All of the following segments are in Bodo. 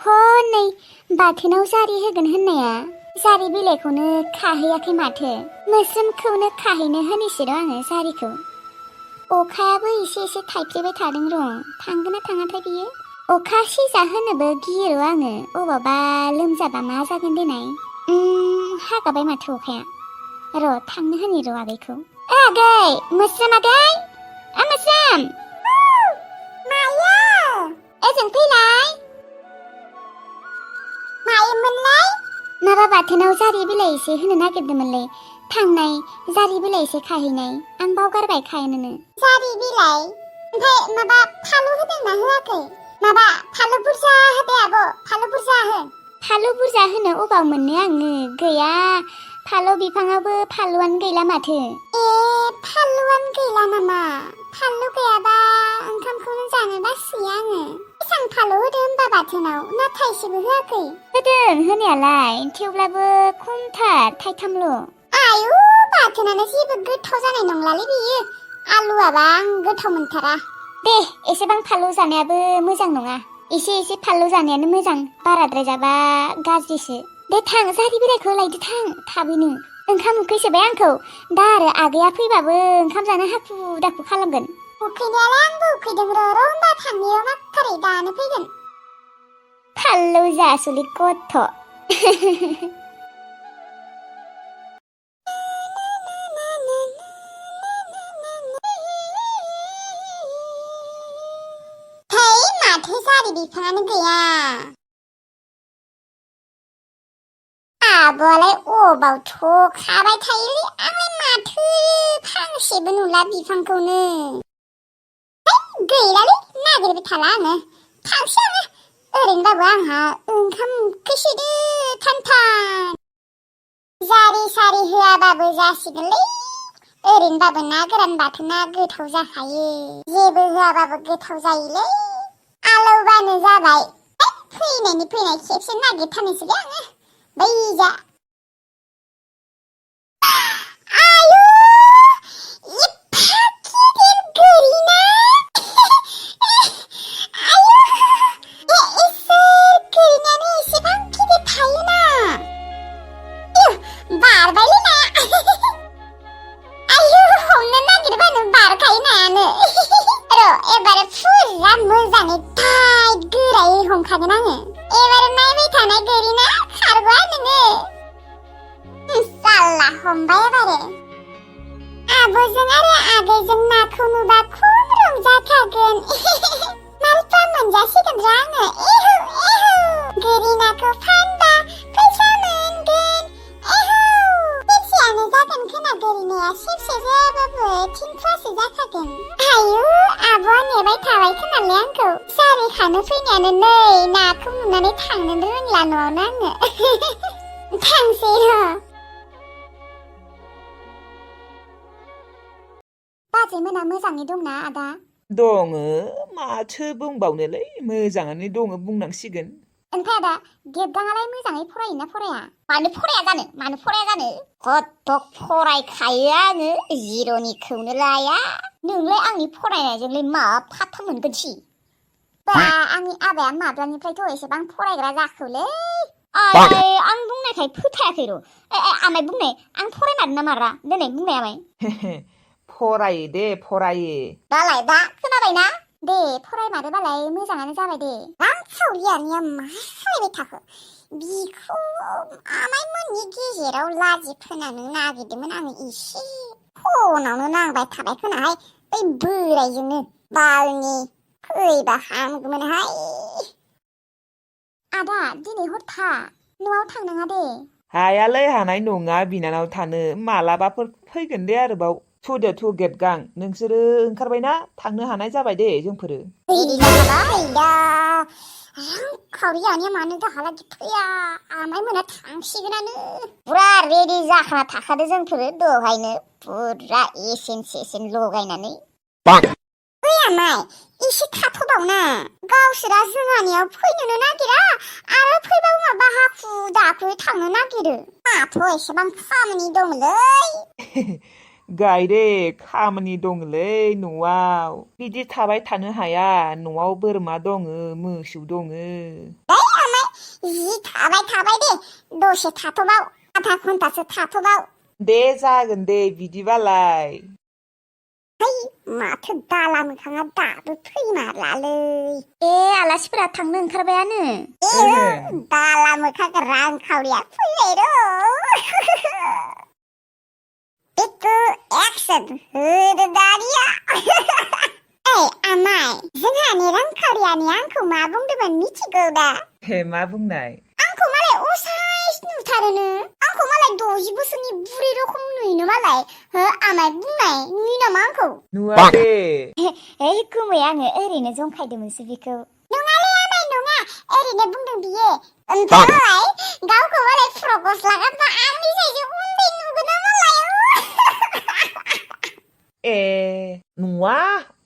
हनै बाथोनाव जारि होगोन होननाया जारि बिलाइखौनो खाहैयाखै माथो मोस्रोमखौनो खाहैनो होनोसैर' आङो जारिखौ अखायाबो एसे एसे थाइफ्रिबाय थादों र' थांगोन ना थाङाथाय बियो अखा सिजा होनोबो गियोर' आङो अबावबा लोमजाबा मा जागोन देनाय हागाबाय माथो अखाया र' थांनो होनि र' आगैखौ आगै मोस्रोम आगै मोस्रोम मायो ओजों फैलाय मायोमोनलाय माबा बाथोनाव जारि बिलाइ एसे होनो नागिरदोंमोनलै थांनाय जारि बिलाइ एसे खाहैनाय आं बावगारबाय खाहैनोनो जारि बिलाइ ओमफ्राय माबा फालु होदोंना होआखै माबा फालु बुरजा होदे आब' फालु बुरजा हो फालु बुरजा होनो अबाव मोननो आङो गैया फालु बिफाङावबो फालुआनो गैला माथो फालुआनो गैला नामा फालु गैयाबा ओंखामखौनो जानो बासियो आङो बेसां फालु होदो होमबा बाथोनाव ना थाइसेबो होआखै होदों होनायालाय थेवब्लाबो खमथार थाइथामल' आयु बाथोनानो जेबो गोथाव जानाय नंलालै बियो आलुआबा आं गोथाव मोनथारा दे एसेबां फालु जानायाबो मोजां नङा एसे एसे फालु जानायानो मोजां बाराद्राय जाबा गाज्रिसो दे थां जारि बिलाइखौ लायदो थां थाबैनो ओंखाम उखैसोबाय आंखौ दा आरो आगैया फैबाबो ओंखाम जानो हाखु दाखु खालामगोन उखैनायालाय आंबो उखैदों र' होमबा थांनायाव माखारै दानो फैगोन फालु जासुलि गथ' माथो जारि बिफाङानो गैया आब'आलाय अबावथ' खाबाय थायोलै आंलाय माथो फांसेबो नुला बिफांखौनो गैलालै नागिरबाय थाला आङो थांसै आङो ओरैनोबाबो आंहा ओंखाम उखैसोदो थान जारि सारि होआबाबो जासिगोनलै ओरैनोबाबो ना गोरान बाथोना गोथाव जाखायो जेबो होआबाबो गोथाव जायोलै आलौबानो जाबाय फैनायनि फैनाय खेबसे नागिरथारनोसैलै आङो बैजा आयु एफा गिदिर गोरिना आयु इसोर गोरिनानो एसेबां गिदिर थायोना बारबायलै ना आयु हमनो नागिरबानो बारखायो नायानो र' एबार फुरा मोजाङै टाइट गोरायै हमखागोन आङो एबार नायबाय थानाय गोरिना खारग'आ नोङो साला हमबाय एबारो आब'जों आरो आगैजों नाखौ नुबा खम रंजाखागोन मालपा मोनजासिगोन र' आङो एहु एहु गोरि नाखौ फानबा फैसा मोनगोन एहु सेरसेयानो जागोन खोना गोरिनाया सेरसे जायाबाबो 3 फवासो जाखागोन आयु आब'आ नेबाय थाबाय खोनालै आंखौ जारि खानो फैनायानो नै नाखौ नुनानै थांनो रोंला न'आवनो आङो थांसै र' बाजैमोना मोजाङै दंना आदा दङ माथो बुंबावनोलै मोजाङानो दङ बुंनांसिगोन ओमफ्राय आदा गेबदाङालाय मोजाङै फरायोना फराया मानो फराया जानो खथ' फरायखायो आङो जिर'निखौनो लाया नोंलाय आंनि फरायनायजोंलाय मा फाथा मोनगोनसि बा आंनि आबाया माब्लानिफ्रायथ' एसेबां फरायग्रा जाखौलै आं बुंनायखाय फोथायाखै र' आमाय बुंनाय आं फरायमारनो ना मारा दिनै बुंनाय आमाय फरायो दे फरायो दालाय दा खोनाबायना दे फरायमारोबालाय मोजाङानो जाबाय दे आं सावरियानिया मा खालायबाय थाखो बिखौ आमायमोननि गेजेराव लाजि फोनांनो नागिरदोंमोन आङो एसे फनावनो नांबाय थाबाय खोनाहाय बै बोरायजोंनो बालनि फैबा हामगौमोनहाय आदा दिनै हर था न'आव थांनाङा दे हायालै हानाय नङा बिनानाव थानो मालाबाफोर फैगोन दे आरोबाव थुदो थु गेबगां नोंसोरो ओंखारबायना थांनो हानाय जाबाय दे जोंफोरो खावरियानिया मानो दाहालागि फैया आमायमोना थांसिगोनानो पुरा रेडि जाखाना थाखादो जोंफोरो दहायनो पुरा एसेन सेसेन लगायनानै ओइ आमाय एसे थाथ'बावना गावसोरा जोंहानियाव फैनोनो नागिरा आरो फैबाबो माबा हाखु दाखु थांनो नागिरो माथो एसेबां खामानि दंलै गायदे खामानि दङलै न'आव बिदि थाबाय थानो हाया न'आव बोरमा दङ मोसौ दङ जि थाबाय दे दसे थाथ'बाव आधा घन्टासो थाथ'बाव दे जागोन दे बिदिबालाय माथो दाला मोखाङा दाबो फैमारलालै आलासिफोरा थांनो ओंखारबायानो दाला मोखां रांखावरिया फैबाय र' बेखौ एक्सन होदो दानिया आमाय जोंहानि रांखावरियानि आंखौ मा बुंदोंमोन मिथिगौ दा मा बुंनाय आंखौ मालाय असाइस नुथारोनो आंखौ मालाय 60 बोसोरनि बुरै रखम नुयोनो मालाय हो आमाय बुंनाय नुयो नामा आंखौ नुवा दे गुमै आङो ओरैनो जंखायदोंमोनसो बेखौ नङालै आमाय नङा ओरैनो बुंदों बियो ओमफ्राय गावखौ मालाय फ्रक गस्ला गानबा आंनि सायसो उन्दै नुगोना मालाय नुवा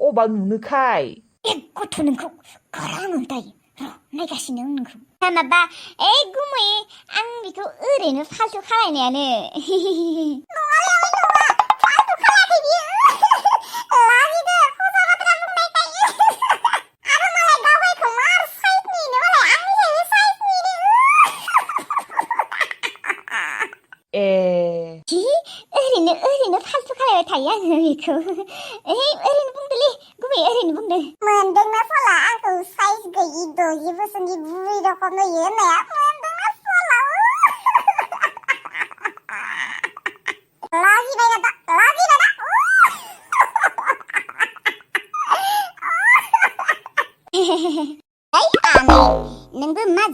अबा नुनोखाय गथ' नोंखौ गोरा मोनदायो र' नायगासिनो आं नोंखौ माबा गुमै आं बेखौ ओरैनो फाल्थु खालायनायानो फाल्थु खालायाखै बियो लाजिदो फजा बाथ्रा बुंनायखाय आरो मालाय गावगायखौ मार साइज नुयोनो मालाय आंनि सायसो साइज नुयोनो ओरैनो फाल्थु खालायबाय थायो आङो बेखौ ओरैनो बुंदोलै गुबै ओरैनो बुंदो मोनदोंना साला आंखौ साइज गैयि 60 बोसोरनि बुरै रखम नुयो होननाया मोनदोंना साला लाजिबाय ना नोंबो मा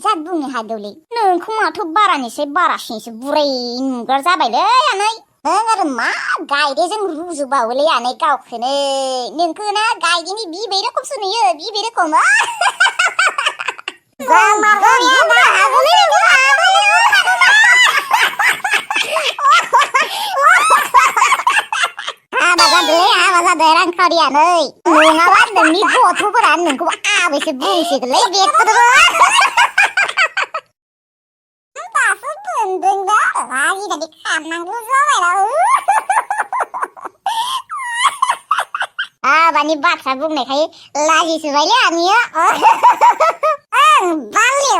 जाद बुंनो हादौलै नोंखौ माथो बारानिफ्राय बारासिनसो बुरै नुग्रा जाबायलै आनै नों आरो मा गायदेजों रुजुबावोलै आनै गावखौनो नोंखौ ना गायदेनि बिबै रोखोमसो नुयो बिबै रोखोम हाबा जादों रांखावरिया नै नङाबा नोंनि गथ'फोरा नोंखौ आबैसो बुंसिगोनलै बेखौबो दासो मोनदों दा लाजिनानै खारनांगौ जाबाय हाबानि बाथ्रा बुंनायखाय लाजिसोबायलै आंनिया बावले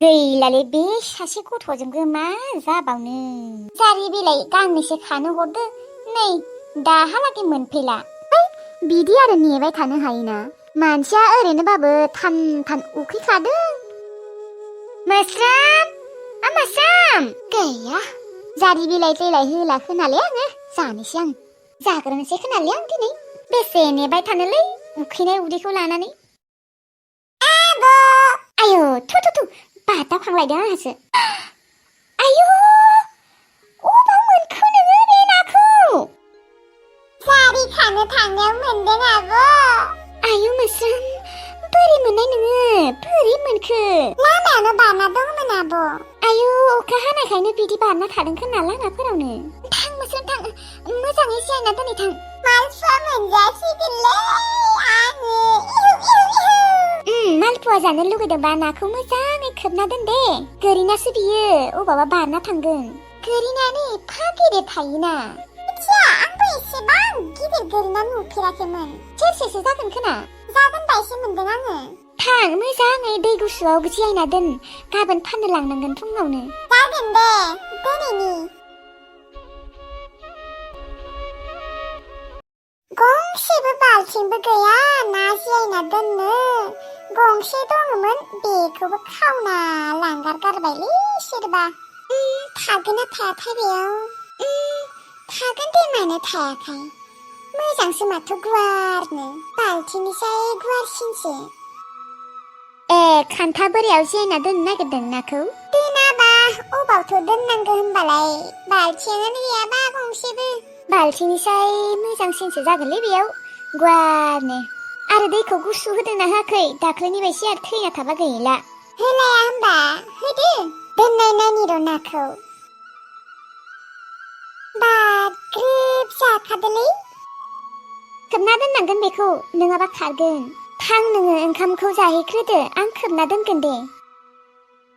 गैलालै बे सासे गथ'जोंबो मा जाबावनो जारि बिलाइ गांनैसो खानो हरदो नै दाहालागै मोनफैला बिदि आरो नेबाय थानो हायोना मानसिया ओरैनोबाबो थान उखैखादों मोस्राम गैया जारि बिलाइ होला खोनालै आङो जानोसै आं जाग्रोनोसै खोनालै आं दिनै बेसे नेबाय थानोलै उखैनाय उदैखौ लानानै आयौ थु बादावखांलायदों आंहासो आयौ अबाव मोनखो नोङो बे नाखौ जारि खानो थांनायाव मोनदों आब' आयौ मोस्राम बोरै मोननाय नोङो बोरै मोनखो लामायावनो बारना दंमोन आब' आयौ अखा हानायखायनो बिदि बारना थादों खोना लामाफोरावनो थां मोस्राम थां मोजाङै जिरायना दोनै थां मालपुवा मोनजासिगोनलै आङो मालपुवा जानो लुगैदोंबा नाखौ मोजाङै खोबना दोन दे गोरिनासो बियो अबावबा बारना थांगोन गोरिनायानो एफा गेदेर थायोना मिथिया आंबो एसेबां गिदिर गोरिना नुफेराखैमोन सेरसेसो जागोन खोना जागोन बायसो मोनदों आङो थां मोजाङै दै गुसुआव जिरायना दोन गाबोन फाननो लांनांगोन फुङावनो जागोन दे दिनैनि गंसेबो बाल्थिंबो गैया ना जिरायना दोननो गंसे दङमोन बेखौबो खावना लांगारगारबायलै सोरबा थागोन ना थायाथाय बेयाव थागोन दे मानो थायाखै मोजांसो माथो गुवारनो बाल्थिंनिसाय गुवारसिनसो खान्था बोरायाव जिरायना दोननो नागिरदों नाखौ दोनाबा अबावथो दोननांगौ होनबालाय बाल्थिङानो गैयाबा गंसेबो बाल्थिंनिसाय मोजांसिनसो जागोनलै बेयाव गुवारनो आरो दैखौ गुसु होदोंना होआखै दाख्लैनि बायदि आरो थैना थाबा गैला होलाया होनबा होदो दोननाय नायनि र' नाखौ बाग्रिब जाखादोलै खोबना दोननांगोन बेखौ नङाबा खारगोन थां नोङो ओंखामखौ जाहैग्रोदो आं खोबना दोनगोन दे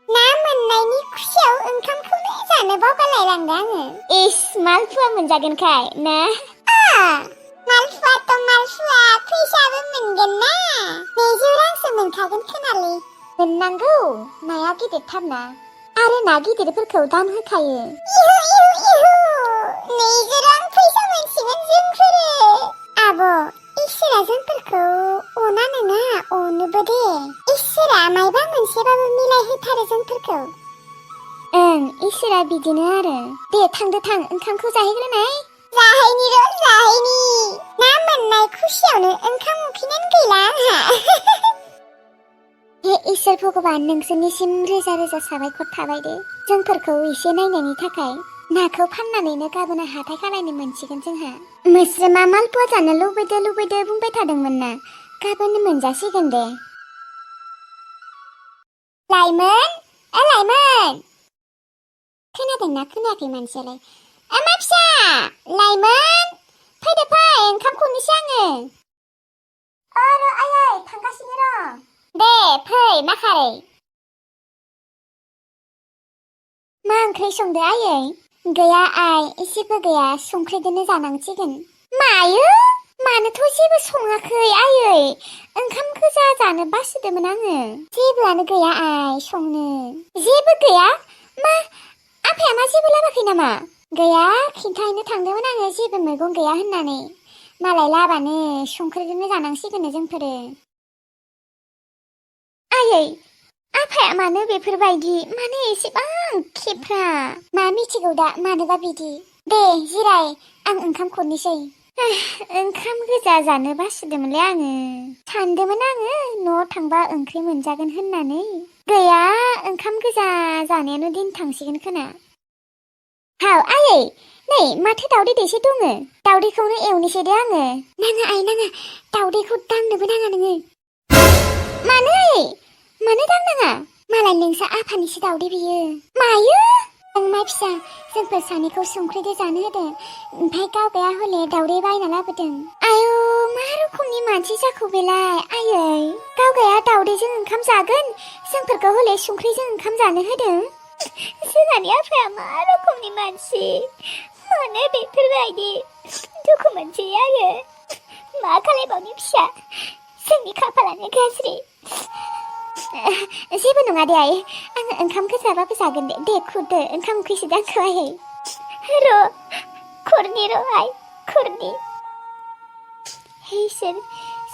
ना मोननायनि खुसियाव ओंखामखौनो जानो बावगारलायलांदों आङो इस मालपुवा मोनजागोनखाय ना मालपुवाथ' मालपुवा फैसाबो मोनगोन ना 200 रांसो मोनखागोन खोनालै मोननांगौ नाया गिदिरथारना आरो ना गिदिरफोरखौ दाम होखायो इहु इहु इहु 200 रां फैसा मोनसिगोन जोंफोरो आब' इसोरा जोंफोरखौ अना नङा अनोबो दे इसोरा मायबा मोनसेबाबो मिलायहोथारो जोंफोरखौ ओं इसोरा बिदिनो आरो दे थांदो थां ओंखामखौ जाहैग्रोनाय जाहैनि ना मोननाय खुसियावनो ओंखाम उखैनानै गैला आंहा हे इसोर भगबान नोंसोरनिसिम रोजा रोजा साबायखर थाबाय दे जोंफोरखौ एसे नायनायनि थाखाय नाखौ फाननानैनो गाबोन हाथाय खालायनो मोनसिगोन जोंहा मोस्रोमा मालपुवा जानो लुबैदो बुंबाय थादोंमोन ना गाबोन मोनजासिगोन दे लाइमोन खोनादोंना खोनायाखै मानसियालाय मा फिसा लाइमोन फैदो फै ओंखाम खुरनोसै आङो र' आयै थांगासिनो र' दे फै मा खारै मा ओंख्रि संदो आयै गैया आइ जेबो गैया संख्रिदोनो जानांसिगोन मायो मानोथ' जेबो सङाखै आयै ओंखाम गोजा जानो बासिदोंमोन आङो जेबोआनो गैया आइ संनो जेबो गैया मा आफाया मा जेबो लाबाखै नामा गैया खिन्थाहैनो थांदोंमोन आङो जेबो मैगं गैया होननानै मालाय लाबानो संख्रिजोंनो जानांसिगोन जोंफोरो आयै आफाया मानो बेफोरबायदि मानो एसेबां खेफ्रा मा मिथिगौ दा मानोबा बिदि दे जिराय आं ओंखाम खुरनोसै ओंखाम गोजा जानो बासिदोंमोनलै आङो सानदोंमोन आङो न'आव थांबा ओंख्रि मोनजागोन होननानै गैया ओंखाम गोजा जानायानो दिन थांसिगोन खोना हाव आयै नै माथो दावदै दैसे दङ दावदैखौनो एवनोसै दे आङो नाङा आइ नाङा दावदैखौ दांनोबो नाङा नोङो मानो आयै मानो दांनाङा मालाय नोंसा आफानिसो दावदै बियो मायो मा फिसा जोंफोर सानैखौ संख्रिदो जानो होदों ओमफ्राय गावगाया हले दावदै बायना लाबोदों आयु मा रोखोमनि मानसि जाखो बेलाय आयै गावगाया दावदैजों ओंखाम जागोन जोंफोरखौ हले संख्रिजों ओंखाम जानो होदों जोंहानि आफाया मा रोखोमनि मानसि मानो बेफोरबायदि दुखु मोनसै आङो मा खालायबावनो फिसा जोंनि खाफालानो गाज्रि जेबो नङा दे आइ आङो ओंखाम गोजाबाबो जागोन दे खुरदो ओंखाम उखैसो दांखौ आयै र' खुरनि र' आइ खुरनि हे इसोर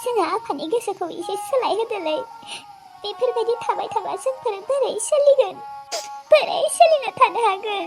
जोंहा आफानि गोसोखौ एसे सोलायहोदोलै बेफोरबायदि थाबाय थाबा जोंफोर बोरै सोलिगोन बोरै सोलिना थानो हागोन